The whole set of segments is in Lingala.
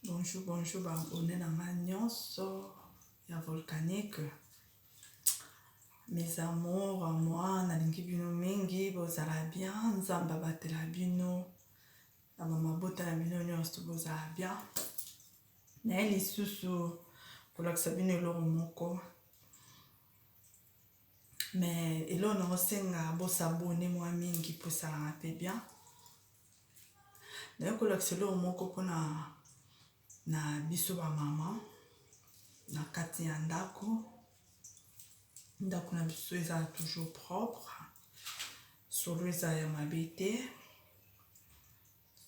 Bonjour, bonjour ba abonnes na nga nyonso ya volcanique. Mes amours à moi, nalingi bino mingi, bozala bien, Nzambe abatela bino na ba mabota na bino nyonso bozala bien. Naye lisusu kolakisa bino eloko moko mais eloko nakosenga bosabone mwa mingi mpo esalaka mpe bien. Naye kolakisa eloko moko mpona na biso ba mama na kati ya ndako. Ndako na biso eza toujours propre, solo eza ya mabe te.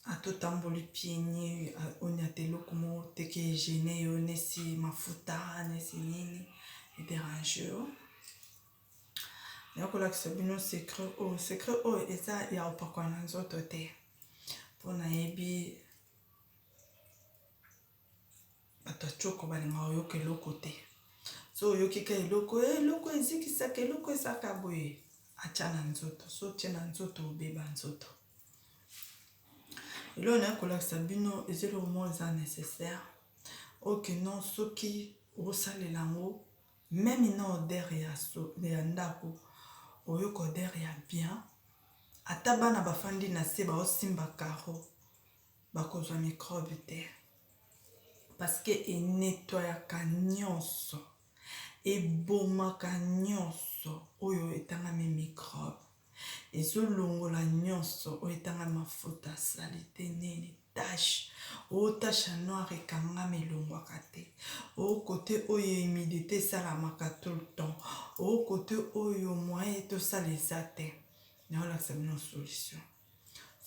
Ata otamboli pieds nus oniata eloko moko te ke e gene yo nesi mafuta nesi nini e derange yo. Naye kolakisa bino secret oyo, secret oyo eza ya kopakola na nzoto te mpo nayebi bato ya tshoko balingaka koyoka eloko te. Soki oyoki kaka eloko, eh eloko ezikisaka, eloko ezalaka boye, atia na nzoto. Soki otie na nzoto obeba nzoto. Eloko naye kolakisa bino eza eloko moko eza necessaire oyo que non soki osalela yango meme na odeur ya ndako oyoka odeur ya bien ata bana bafandi na se baosimba carreau bakozwa microbe te parce que e nettoyaka nyonso ebomaka nyonso oyo etangami microbe ezolongola nyonso oyo etangami mafuta salite nini tache oyo tache ya noire ekangama elongwaka te oyo kote oyo humidité esalamaka tout le temps oyo kote oyo moyen tosala eza te naolakisa bino solution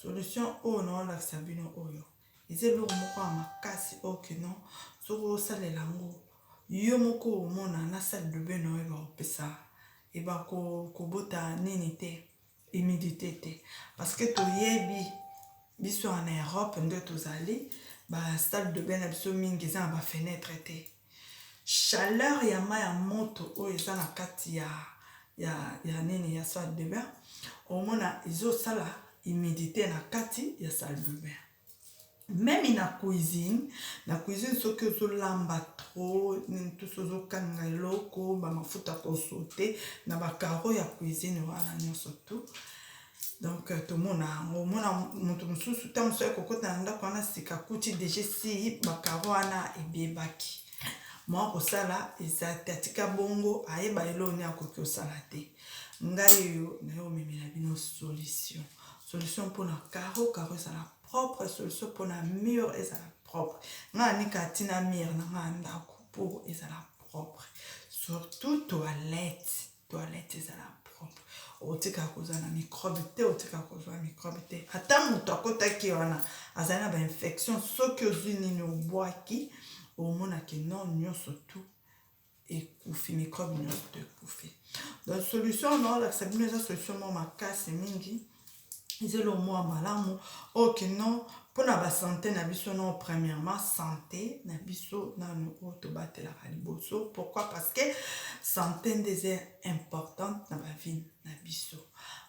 solution oyo naolakisa bino oyo eza eloko moko ya makasi oyo que non soki osalela yango yo moko omona na salle de bain na yo bakopesa ebakobota nini te humidité te parce que toyebi biso na Europe nde tozali ba salle de bain na biso mingi eza na ba fenêtre te chaleur ya mai ya moto oyo eza na kati ya ya, ya nini ya salle de bain omona ezosala humidité na kati ya salle de bain meme na cuisine na cuisine soki ozolamba trop nini tusi ozokanga eloko bamafuta kosote na bakaro ya cuisine wana nyonso tu donc tomona yango omona moto mosusu ntango mosusu akokota na ndako wana sika akuti deja si bakaro wana ebebaki mwa kosala eza te atika bongo ayeba eloko nini akoki kosala te ngai oyo naye omemela bino solution solution mpona caro caro ezala propre solution mpona mur ezala propre ngai anika ntina mur na ngai ya ndako mpo ezala propre surtout toilette toilette ezala propre otikaka kozwa na microbe te otikaka kozwa microbe te ata moto akotaki wana azali na bainfection soki ozwi nini obwaki omonaki non nyonso tout ekufi microbe nyonso to ekufi donc solution naolakisa bino eza solution moko makasi mingi eza eloko moko ya malamu oyo ke non mpona basante na biso non premièrement sante na biso nanu oyo tobatelaka liboso pourquoi parce que sante nde eza importante na bavie na biso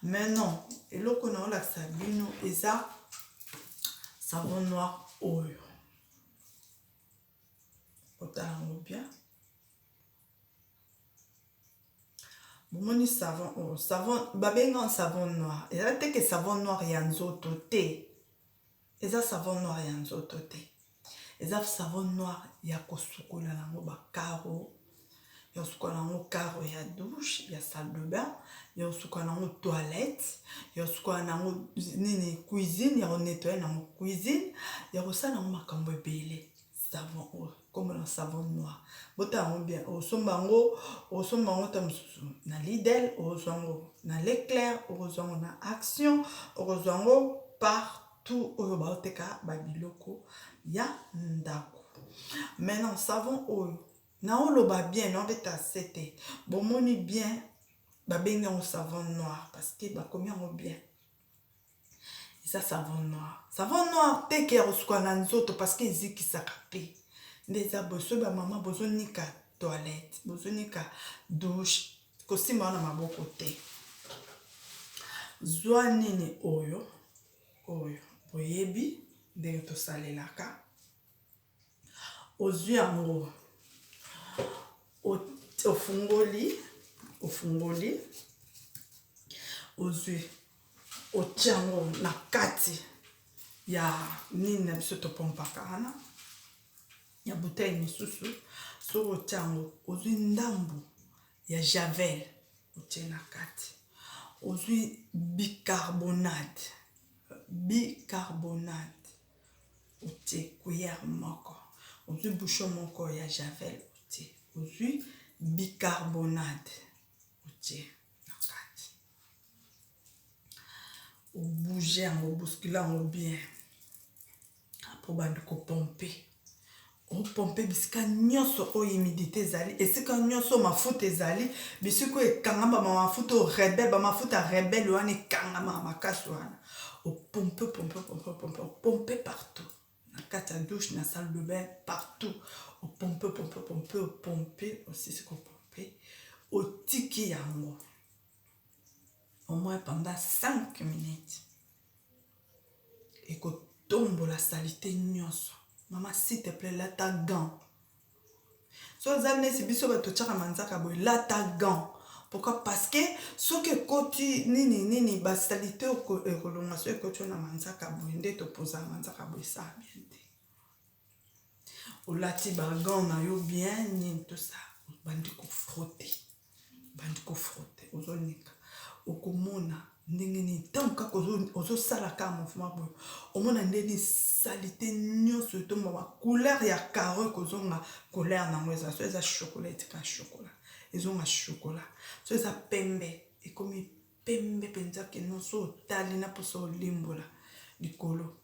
mais non eloko naolakisa bino eza savon noir oyo otala yango bien bomoni savon oyo savon babenga savon noir eza te ke savon noir ya nzoto te eza savon noir ya nzoto te eza savon noir ya kosukola nango bakaro ya kosukola nango caro ya douche ya salle de bain ya kosukola nango toilette ya kosukola nango nini cuisine ya konettoye nango cuisine ya kosala nango makambo ebele savon oyo kombo na savon noir botala yango bien osomba yango osomba yango ta mosusu na Lidl okozwa yango na Leclerc okozwa yango na Action okozwa yango partout oyo baoteka babiloko ya ndako maintenant savon oyo naoloba bien naobeta sete bomoni bien babengi yango savon noir parce que bakomi yango bien eza savon noir savon noir te ke ya kosukola na nzoto parce que ezikisaka mpe nde eza boye soki bamama bozonika toilette bozonika douche kosimba wana maboko te zwa nini oyo oyo boyebi ndenge tosalelaka. Ozwi yango, ofungoli, ofungoli, ozwi, otie yango na kati ya nini na biso topompaka wana ya bouteille mosusu. Soki otie yango, ozwi ndambu ya javel otie na kati, ozwi bicarbonate, bicarbonate otie cuillère moko, ozwi bouchon moko ya javel otie, ozwi bicarbonate otie na kati, obouge yango, obouscule yango bien po obandi kopompe. Opompe bisika nyonso oyo humidité ezali, esika nyonso mafuta ezali, bisika oyo ekangama ba mafuta oyo rebelle, ba mafuta rebelle wana ekangama makasi wana. Opompe, pompe, pompe, pompe, opompe partout na kati ya douche, na salle de bain, partout. Opompe, pompe, pompe, opompe, osisi kopompe, otiki yango au moins pendant 5 minutes, ekotombola saleté nyonso. Mama, s'il te plaît, lata gant. So eza neti biso bato totiaka manzaka boye, lata gant. Pourquoi? Parce que soki ekoti nini nini, basaleté ekolonga. So ekoti oyo na manzaka boye, nde topozaka manzaka boye, esala bien te. Olati bagants na yo bien, nini, tout ça, obandi kofrotter, bandi kofrotter, ozonika, okomona ndenge nini ntango kaka ozosala kaka mouvement boye, omona ndenge saleté nyonso etombama, couleur ya carreau ekozonga couleur nango. Eza so eza chocolat, etika chocolat, ezonga chocolat. So eza pembe, ekomi pembe mpenza. Keno so otali na mposa olimbola likolo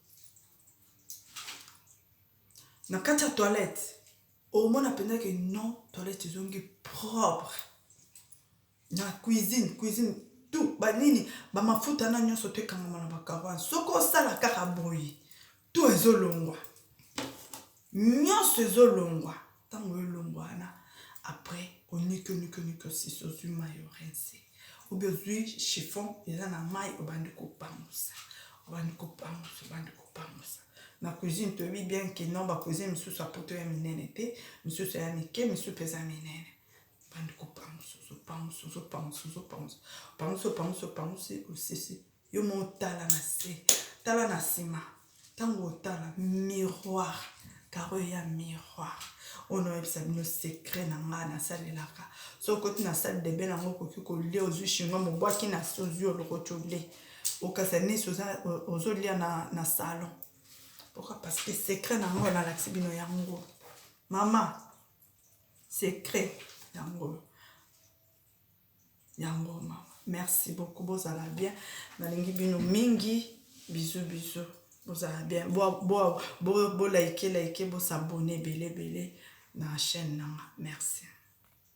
na kati ya toilette, omona mpenza ke non, toilette ezongi propre. Na cuisine, cuisine tout, banini, bamafuta na nyonso to ekangama na bacarreaux wana, soki osala kaka boye, to ezolongwa nyonso, ezolongwa. Ntango elongwa wana, après oniki, oniki, oniki, osisi, ozwi mai, orincer, obi ozwi chiffon eza na mai, obandi kopangusa, obandi kopangusa, obandi kopangusa na cuisine. Toyebi bien ke non, bacuisine misusu ya poto ya minene te, misusu ya mike, misusu mpe eza minene. Bandi kopangusa, ozopangusa, ozopangusa, ozopangusa, opangusi, opangusi, opangusi, osisi. Yo mo otala na se, tala na nsima. Ntango otala miroir, carreau ya miroir oyo, naoyebisa bino secret na ngai nasalelaka. So okoti na salle de bain yango, okoki kolia, ozwi chewing-gum, obwaki na se, ozwi, olokoti, olie, okasa nesi ozolia na salon. Pourquoi? Parce que secret na yango nalakisi bino yango, mama, secret yango, yango mama. Merci beaucoup, bozala bien, nalingi bino mingi. Bisous, bisous, bozala bien, bolike, like, bos'abonner ebele ebele na chaîne nanga. Merci.